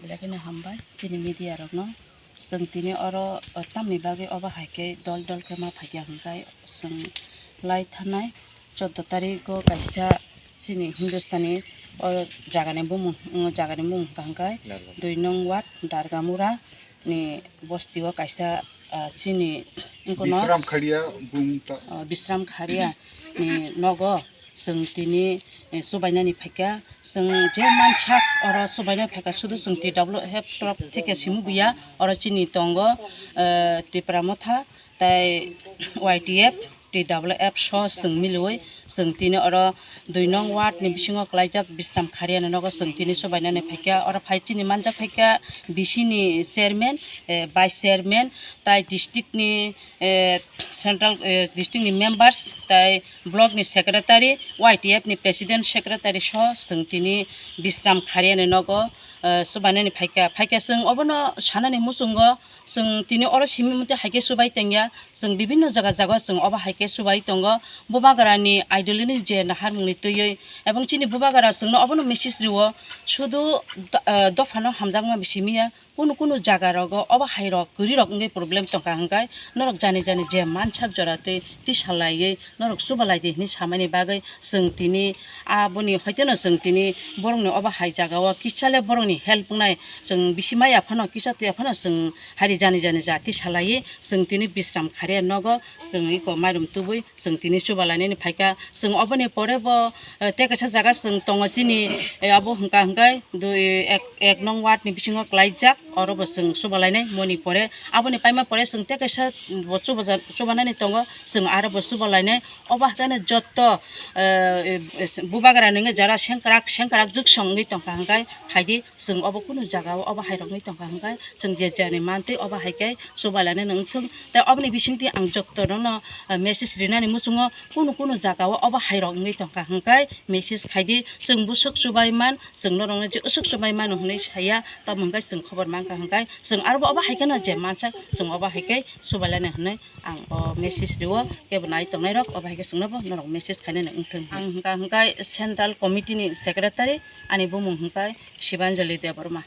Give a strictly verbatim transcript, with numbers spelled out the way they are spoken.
Belai kheno hambai chini media rokno. Chwng tini oro, o, tamni bagwi obo hai khe dol dol khe ma phaikha hwnkhe chwng lai thanai choudo tarigo kaisa chini Hindustani o jagani bumung, o jagani bumung hwnkha hwnkhe Darga. Dui nong ward Dargamura ni bosti o kaisa, ah, chini wngkha no, Bisram Kharia bung ta. Ah, Bisram Kharia ni nogo chwng tini, eh, chubainani phaikha. Chwng je mansak oro chubaina phaikha, sudu chwng T W F torop theke simi buya, oro chini tongo, eh, Tipra Motha tei Y T F, T W F so chwng milwi chwng tini oro dui nong ward ni bisingo kwlaijak Bisram Khariani nogo chwng tini chubainani phaikha. Oro phai chini manjak phaikha bisini chairman, eh, vice chairman tei district ni, eh, central, eh, district ni members tei block ni secretary, Y T F ni president secretary so chwng tini Bisram Khariani nogo, eh, chubainani phaikha. Phaikha chwng obono sanani muchungo chwng tini oro simi mate hai khe chubai tongya. Chwng bibinno jaga jaga chwng obo hai khe chubai tongo. Bubagrani ideology je naharmungni twiwi ebong chini bubagra chwngno obono message rio, sudu do-, eh, dophano hamjakma simi ya. Kunu kunu jaga rogo obo hai rok kwrwi rok wngwi problem tongkha hwnkhe norok jani jani je mansak jora tei tisa laiwi norok chuba lai di hinwi samani bagwi chwng tini aboni hoiteno chwng tini borokni obo hai jagao kisa le borokni help wngnai chwng bisi maya phano kisa tuya phano chwng hari jani jani ja tisa laiwi chwng tini Bisram Kharia nogo chwng iko mairum tubui chwng tini chuba lainani phaikha. Chwng oboni pore bo, eh, tei kaisa jaga chwng tongo chini, eh, abo hwnkha hwnkhe dui, ek, ek nong ward ni bisingo kwlaijak, oro bo chwng chuba lainai moni pore. Aboni paima pore chwng tei kaisa bo chuba ja-, chuba nani tongo, chwng aro bo chuba lainai. Obo haikhe no jotto, eh, eh, bubagra ni wngwi jara sengkrak sengkrak jwk song wngwi tongkha hwnkhe phaidi. Chwng obo kunu jagao obo hai rok wngwi tongkha hwnkhe chwng je jani mantwi obo hai khe chuba lainani wngthung. Tei oboni bisingtwi ang jotto nono, eh, message rinani muchungo kunu kunu jagao obo hai rok wngwi tongkha hwnkhe message khaidi chwng bwswk chubai man chwng norokno je bwswk chubai mano hwnwi saya tamo hwnkhe chwng khobor mankha hwnkhe chwng aro bo obo hai kheno je mansak chwng obo hai khe chuba lainai hwnwi ang o message rio kebo nai tongnai rok obo hai khe chwngno bo norok message khainani wngthung. Ang hwnkha hwnkhe central committee ni secretary ani bumung hwnkhe Shibanjali Debbarma.